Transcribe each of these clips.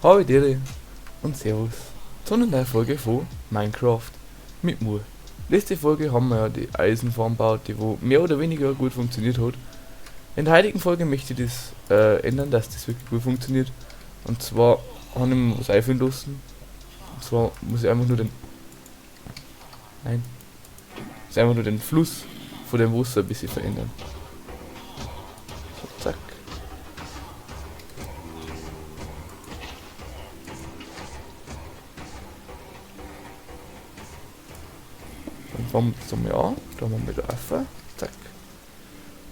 Hoi Dere und Servus zu einer neuen Folge von Minecraft mit mir. Letzte Folge haben wir ja die Eisenfarm gebaut, die wo mehr oder weniger gut funktioniert hat. In der heutigen Folge möchte ich das ändern, dass das wirklich gut funktioniert. Und zwar habe ich mir was einfallen lassen. Und zwar muss ich einfach nur den... Nein. Muss ich einfach nur den Fluss von dem Wasser ein bisschen verändern. So, zack. Dann fangen wir das einmal an. Da haben wir wieder auf. Zack.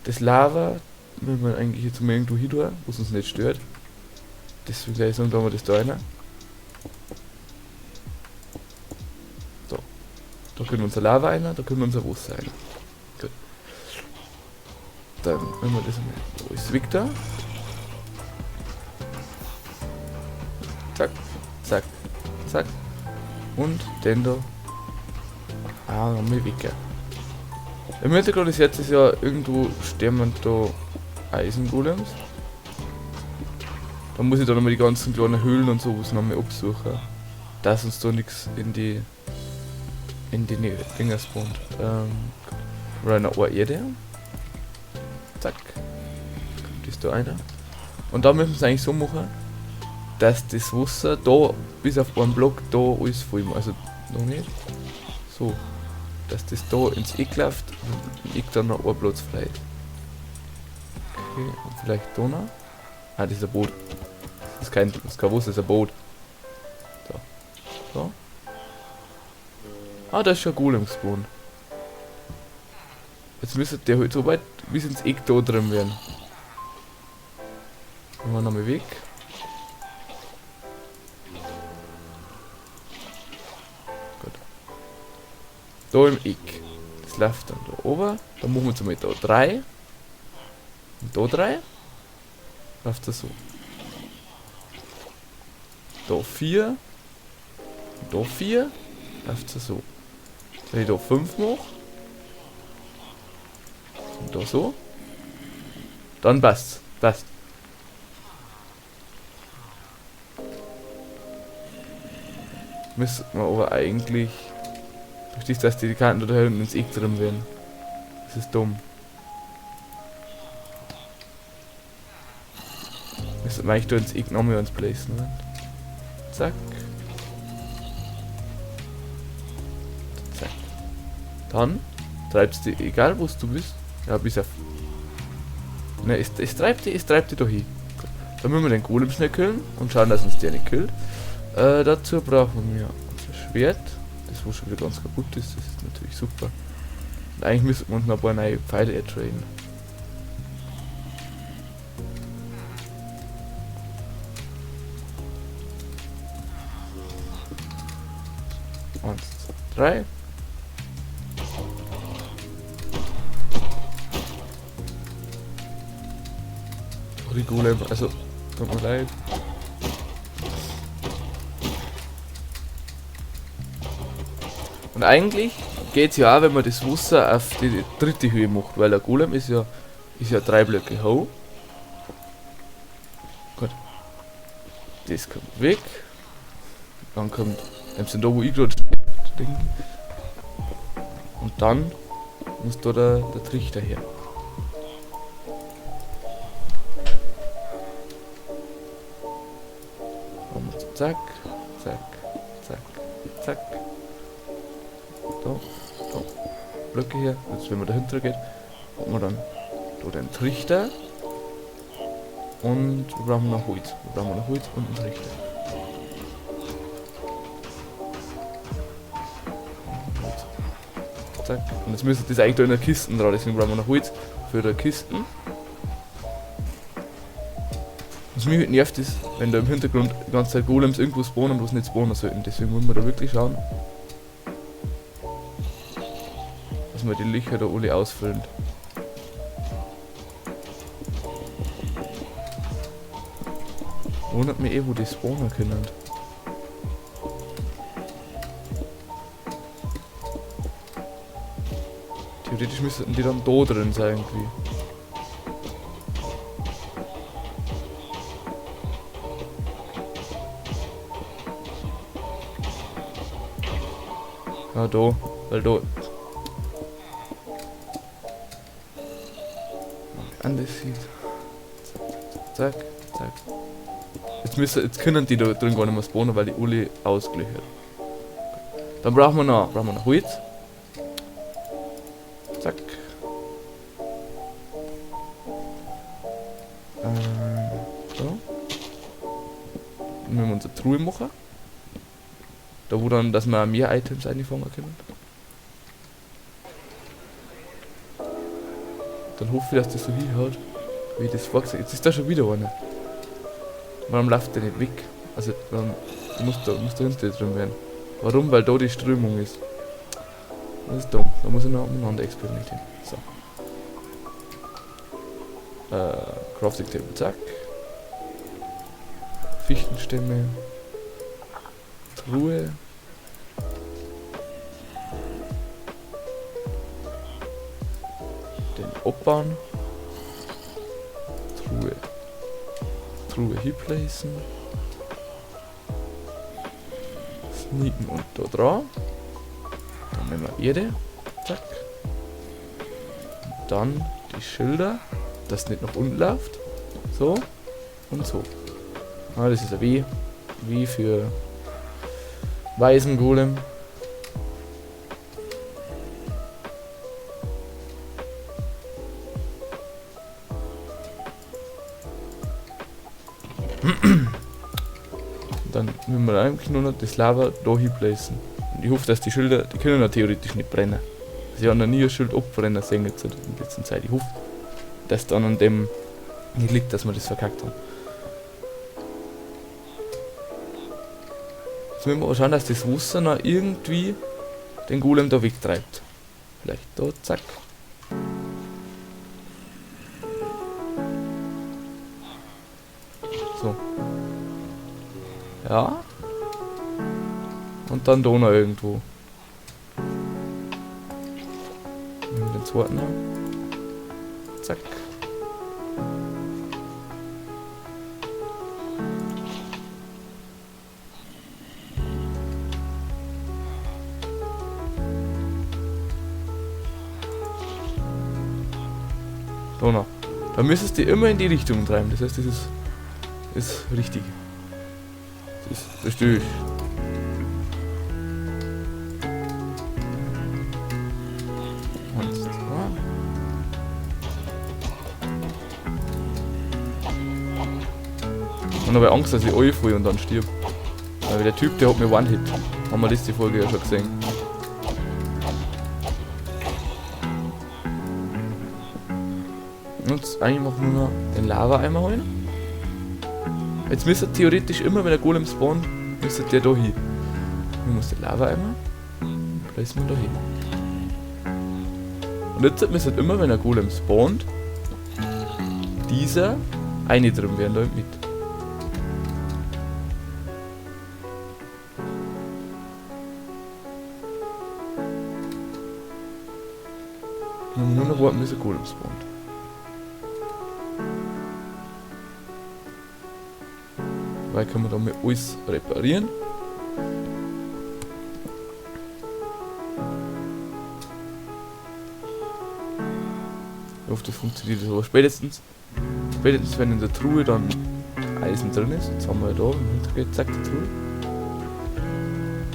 Das Lava müssen wir eigentlich jetzt mal irgendwo hin tun, wo es uns nicht stört. Deswegen gleich sagen, da haben wir das da rein. So. Da können wir unser Lava rein, da können wir unser Wasser rein. Gut. Dann nehmen wir das einmal. Wo ist Victor? Zack, zack, zack. Und den da. Ah, nochmal weg. Im Hintergrund ist jetzt ja irgendwo sterben da Eisengolems. Da muss ich dann nochmal die ganzen kleinen Höhlen und sowas nochmal absuchen. Dass uns da nix in die Dinger spawnt. Oder eine Erde. Zack. Kommt das da einer. Und da müssen wir es eigentlich so machen, dass das Wasser da bis auf einen Block da alles voll macht. Also noch nicht. So. Dass das da ins Eck läuft und im Eck dann noch ein Platz frei ist. Okay, und vielleicht da noch. Ah, das ist ein Boot. Das ist kein Wasser, das ist ein Boot. So. So. Ah, da ist schon ein Golem gespawnt. Jetzt müsste der halt so weit bis ins Eck da drin werden. Machen wir nochmal weg. Gut. Da im Eck. Das läuft dann da oben. Da machen wir jetzt einmal da 3. Und da 3. Läuft das so. Da 4. Und da 4. Läuft das so. Wenn ich da 5 mache. Und da so. Dann passt's. Passt. Müsste man aber eigentlich... Verstehst du, dass die Karten da hinten ins Eck drin werden? Das ist dumm. Müsste man eigentlich da ins Eck nochmal ins Placen, ne? Zack. Zack. Dann treibst du, egal wo du bist, ja, bis auf. Ne, es treibt die da hin. Gut. Dann müssen wir den Golem schnell killen und schauen, dass uns der nicht killt. Dazu brauchen wir unser Schwert. Das, wo schon wieder ganz kaputt ist, das ist natürlich super. Und eigentlich müssen wir uns noch ein paar neue Pfeile ertraden. 1, 2, 3. Oh, die Golem, also, tut mir leid. Und eigentlich geht's ja auch, wenn man das Wasser auf die dritte Höhe macht, weil der Golem ist ja 3 Blöcke hoch. Gut. Das kommt weg. Dann kommt, dann sind da, wo ich gerade stehe. Und dann muss da der Trichter her. Und zack, zack, zack, zack. Da, da. Blöcke her. Jetzt, wenn man dahinter geht, hat man dann da den Trichter. Und wir brauchen noch Holz. Wir brauchen noch Holz und einen Trichter. Zack. Und jetzt müsste das eigentlich da in der Kiste dran, deswegen brauchen wir noch Holz für die Kisten. Was mich halt nervt ist, wenn da im Hintergrund die ganze Zeit Golems irgendwo spawnen, wo sie nicht spawnen sollten. Deswegen wollen wir da wirklich schauen, dass wir die Löcher da alle ausfüllen. Wundert mich eh, wo die spawnen können. Theoretisch müssten die dann da drin sein irgendwie. Ja, da, weil da. Anders sieht. Zack, zack, zack. Jetzt können die da drin gar nicht mehr spawnen, weil die alle ausgelöchert. Dann brauchen wir noch Holz. Zack. So. Dann müssen wir unsere Truhe machen. Da wo dann, dass wir mehr Items einfangen können. Dann hoffe ich, dass das so hinhaut, wie ich das vorgesehen habe. Jetzt ist da schon wieder einer. Warum läuft der nicht weg? Also, warum muss da hinten drin werden? Warum? Weil da die Strömung ist. Das ist dumm. Da muss ich noch umeinander experimentieren. So. Crafting Table, zack. Fichtenstämme. Truhe. Den abbauen. Truhe. Truhe hinplacen. Sneaken und da dran. Dann nehmen wir Erde. Zack. Und dann die Schilder, dass nicht nach unten läuft. So. Und so. Ah, das ist ein W. W für Waisengolem. Dann müssen wir eigentlich nur noch das Lava da hinplacen. Und ich hoffe, dass die Schilder, die können ja theoretisch nicht brennen. Sie haben noch nie ein Schild abbrennen sehen jetzt in der letzten Zeit. Ich hoffe, dass dann an dem nicht liegt, dass wir das verkackt haben. Jetzt müssen wir aber schauen, dass das Wasser noch irgendwie den Golem da wegtreibt. Vielleicht da, zack. So. Ja. Und dann da noch irgendwo. Nehmen wir den zweiten noch. Zack. Donau. Da müsstest du immer in die Richtung treiben. Das heißt, das ist richtig. Das ist richtig. 1, 2. Und habe Angst, dass ich reinfalle und dann stirb. Weil der Typ, der hat mir One-Hit. Haben wir letzte Folge ja schon gesehen. Und jetzt eigentlich machen wir noch den Lava-Eimer holen. Jetzt müsste theoretisch immer, wenn der Golem spawnt, müsste der da hin. Hier muss der Lava-Eimer. Da ist man da hin. Und jetzt müsste immer, wenn der Golem spawnt, dieser eine drin werden da mit. Wenn wir nur noch warten, bis der Golem spawnt. Weil können wir da mal alles reparieren. Ich hoffe, das funktioniert aber spätestens wenn in der Truhe dann Eisen drin ist. Jetzt haben wir da im Hintergrund, zack, die Truhe.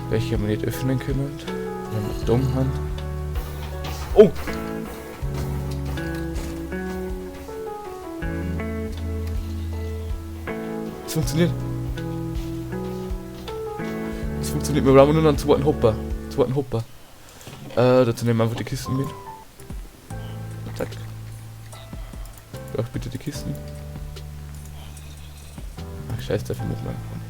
Welche wir nicht öffnen können. Wenn wir dumm haben. Oh! Es funktioniert. Es funktioniert. Wir brauchen nur noch einen zweiten Hopper. Zweiten Hopper. Dazu nehmen wir einfach die Kisten mit. Zack. Brauch bitte die Kisten. Ach, scheiß, dafür muss man einfach nicht.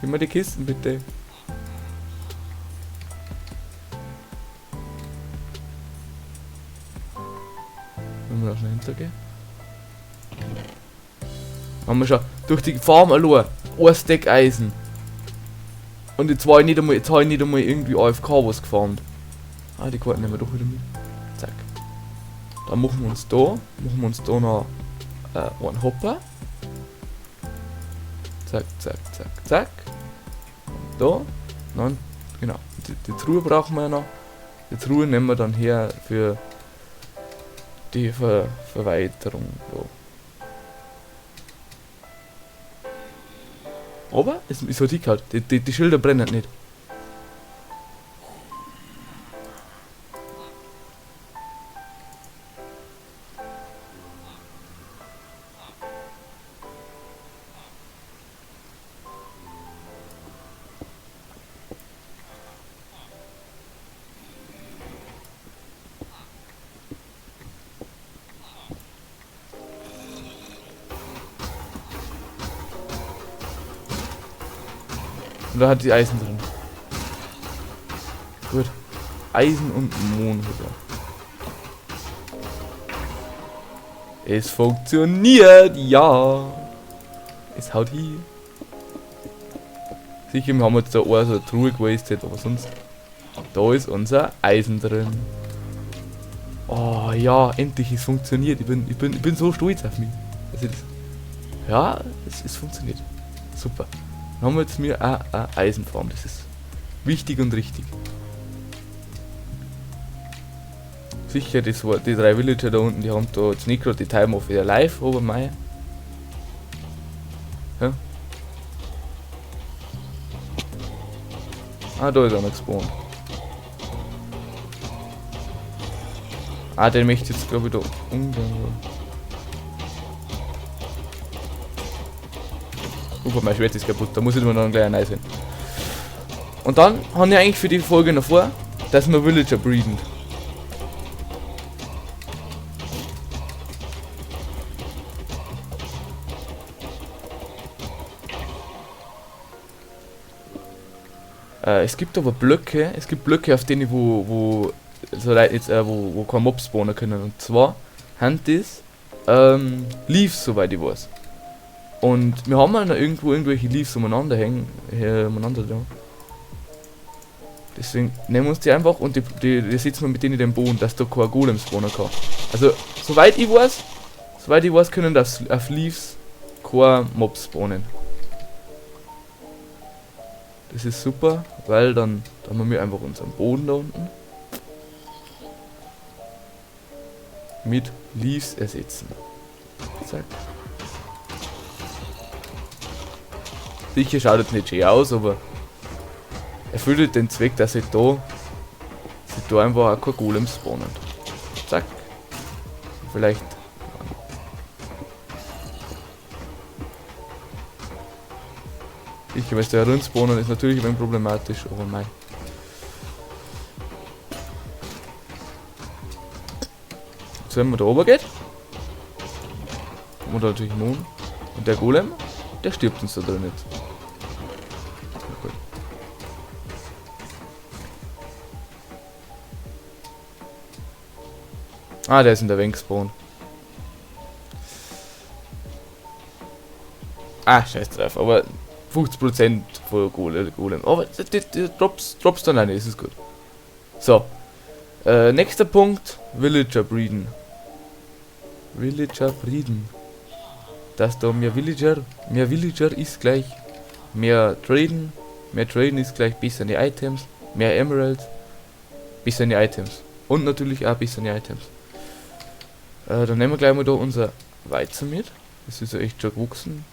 Gib mir die Kisten bitte. Wenn wir da schnell hintergehen. Haben wir schon durch die Farm allein ein Stack Eisen. Und jetzt war ich nicht einmal, jetzt hab ich nicht einmal irgendwie AFK was gefarmt. Ah, die Karten nehmen wir doch wieder mit. Zack. Dann machen wir uns da, machen wir uns da noch einen Hopper. Zack, zack, zack, zack. Da. Nein, genau. Die Truhe brauchen wir ja noch. Die Truhe nehmen wir dann her für die Verweiterung. So. Aber es ist halt dick halt. Die Schilder brennen nicht. Und da hat die Eisen drin. Gut. Eisen und Mohn wieder. Es funktioniert, ja. Es haut hin. Sicher, wir haben jetzt da auch so eine Truhe gewastet, aber sonst. Da ist unser Eisen drin. Oh ja, endlich, es funktioniert. Ich bin so stolz auf mich. Also das, ja, es funktioniert. Super. Dann haben wir jetzt mir auch eine Eisenfarm. Das ist wichtig und richtig. Sicher, das war die drei Villager da unten, die haben da jetzt nicht gerade die Time of their Life, aber mei. Ja. Ah, da ist einer gespawnt. Ah, den möchte ich jetzt, glaub ich, da umgehen. Upa, mein Schwert ist kaputt, da muss ich mir dann gleich ein sehen. Und dann habe ich eigentlich für die Folge noch vor, dass wir Villager breeden. Es gibt aber Blöcke, es gibt Blöcke, auf denen wo, wo, so Leute jetzt wo, wo kein Mob spawnen können. Und zwar haben das Leaves, soweit ich weiß. Und wir haben ja noch irgendwo irgendwelche Leaves umeinander hängen, umeinander da. Deswegen nehmen wir uns die einfach und die setzen wir mit denen in den Boden, dass da kein Golem spawnen kann. Also, soweit ich weiß, können das auf Leaves kein Mob spawnen. Das ist super, weil dann haben wir einfach unseren Boden da unten mit Leaves ersetzen. Zack. Sicher schaut jetzt nicht schön aus, aber erfüllt den Zweck, dass sich da einfach auch kein Golem spawnen. Zack. Vielleicht. Ich weiß, der Rundspawnen ist natürlich ein wenig problematisch, aber mei. Jetzt, wenn man da oben geht, haben wir da natürlich Mohn. Und der Golem, der stirbt uns da drin jetzt. Gut. Ah, der ist in der Wand gespawnt. Ah, scheiß drauf, aber 50% von Golem. Aber die Drops dann auch nicht, das ist gut. So. Nächster Punkt, Villager breeden. Villager breeden. Dass da mehr Villager ist gleich mehr Traden. Mehr Traden ist gleich bessere Items, mehr Emeralds, bessere Items. Und natürlich auch bessere Items. Dann nehmen wir gleich mal da unser Weizen mit. Das ist ja echt schon gewachsen.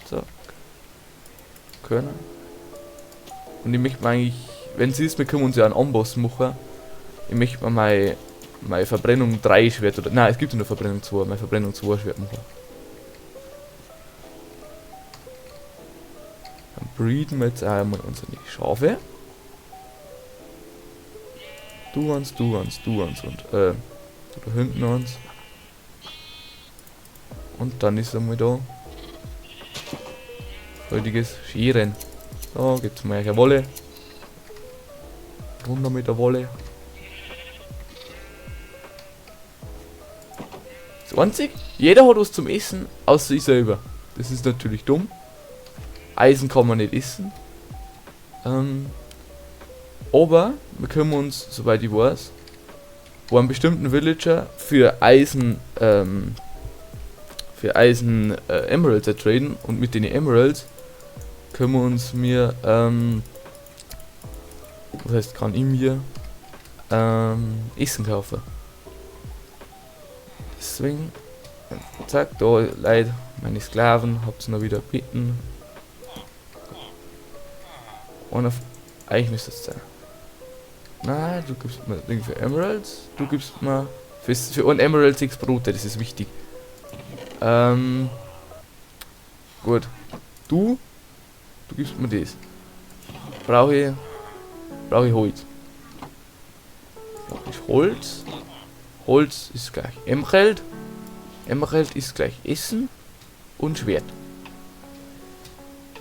So. Körner. Und ich möchte mir eigentlich, wenn es ist, wir können uns ja einen Amboss machen. Ich möchte mir meine Verbrennung 3 Schwert oder. Nein, es gibt nur Verbrennung 2, meine Verbrennung 2 Schwert machen. Dann breeden wir jetzt einmal unsere Schafe. Du eins, du eins, du eins und da hinten eins. Und dann ist einmal da. Heutiges Scheren. Da gibt's mal eine Wolle. Runter mit der Wolle. Das einzig, jeder hat was zum Essen, außer ich selber. Das ist natürlich dumm. Eisen kann man nicht essen. Aber wir können uns, soweit ich weiß, wo einen bestimmten Villager für Eisen Emeralds ertraden und mit den Emeralds können wir uns mir, was heißt, kann ich mir Essen kaufen. Deswegen, zack, da, Leute, meine Sklaven, habt ihr noch wieder bitten. Und auf, eigentlich müsste es sein. Nein, du gibst mir Ding für Emeralds, du gibst mir für ein Emerald 6 Brote, das ist wichtig. Gut. Du gibst mir das. Brauche ich Holz. Brauche ich Holz. Holz ist gleich Emerald. Emerald ist gleich Essen und Schwert.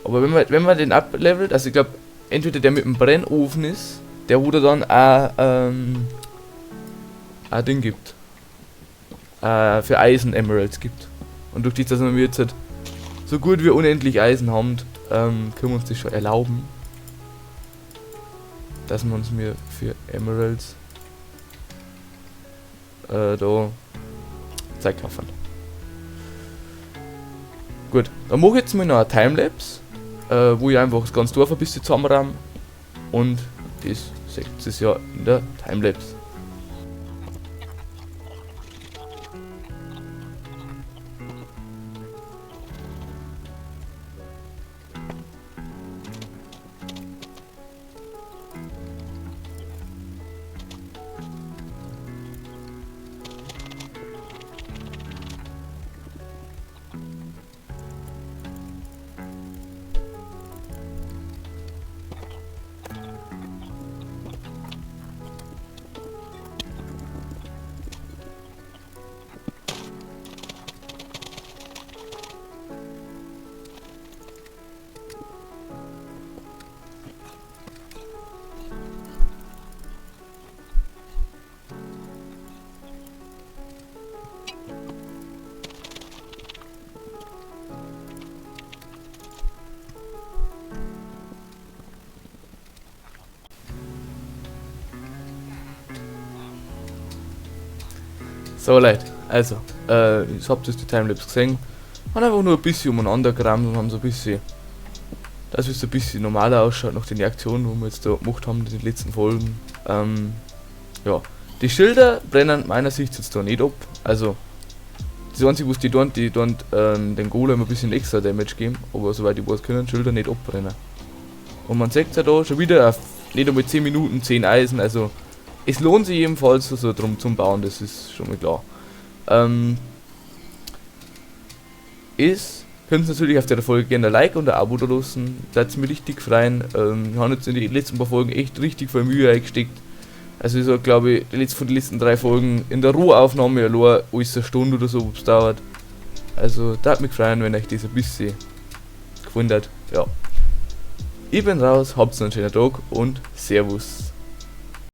Aber wenn man den uplevelt, also ich glaub, entweder der mit dem Brennofen ist, der wo da dann auch, ein Ding gibt. Für Eisen Emeralds gibt. Und durch das, dass wir jetzt halt so gut wie unendlich Eisen haben, können wir uns das schon erlauben, dass wir uns mir für Emeralds da Zeug kaufen. Gut, dann mache ich jetzt mal noch ein Timelapse, wo ich einfach das ganze Dorf ein bisschen zusammenramme und das seht ihr ja in der Timelapse. So Leute, ich habt jetzt die Timelapse gesehen, haben einfach nur ein bisschen umeinander gerammt und haben so ein bisschen, dass es so ein bisschen normaler ausschaut nach den Aktionen, wo wir jetzt da gemacht haben in den letzten Folgen. Ja, die Schilder brennen meiner Sicht jetzt da nicht ab, also das Einzige, was die tun, die tun den Golem ein bisschen extra Damage geben, aber soweit ich weiß, können Schilder nicht abbrennen. Und man sieht ja da schon wieder auf nicht einmal 10 Minuten 10 Eisen, also es lohnt sich jedenfalls so drum zum Bauen, das ist schon mal klar. Ist, könnt ihr natürlich auf der Folge gerne ein Like und ein Abo da lassen, da hat's mir richtig freuen. Wir haben jetzt in den letzten paar Folgen echt richtig viel Mühe eingesteckt. Also ich sag, glaub ich, die letzten, von den letzten 3 Folgen in der Rohaufnahme allein alles eine Stunde oder so, ob's dauert. Also da hat mich gefreut, wenn euch das ein bisschen gefallen hat. Ja. Ich bin raus, habt einen schönen Tag und Servus.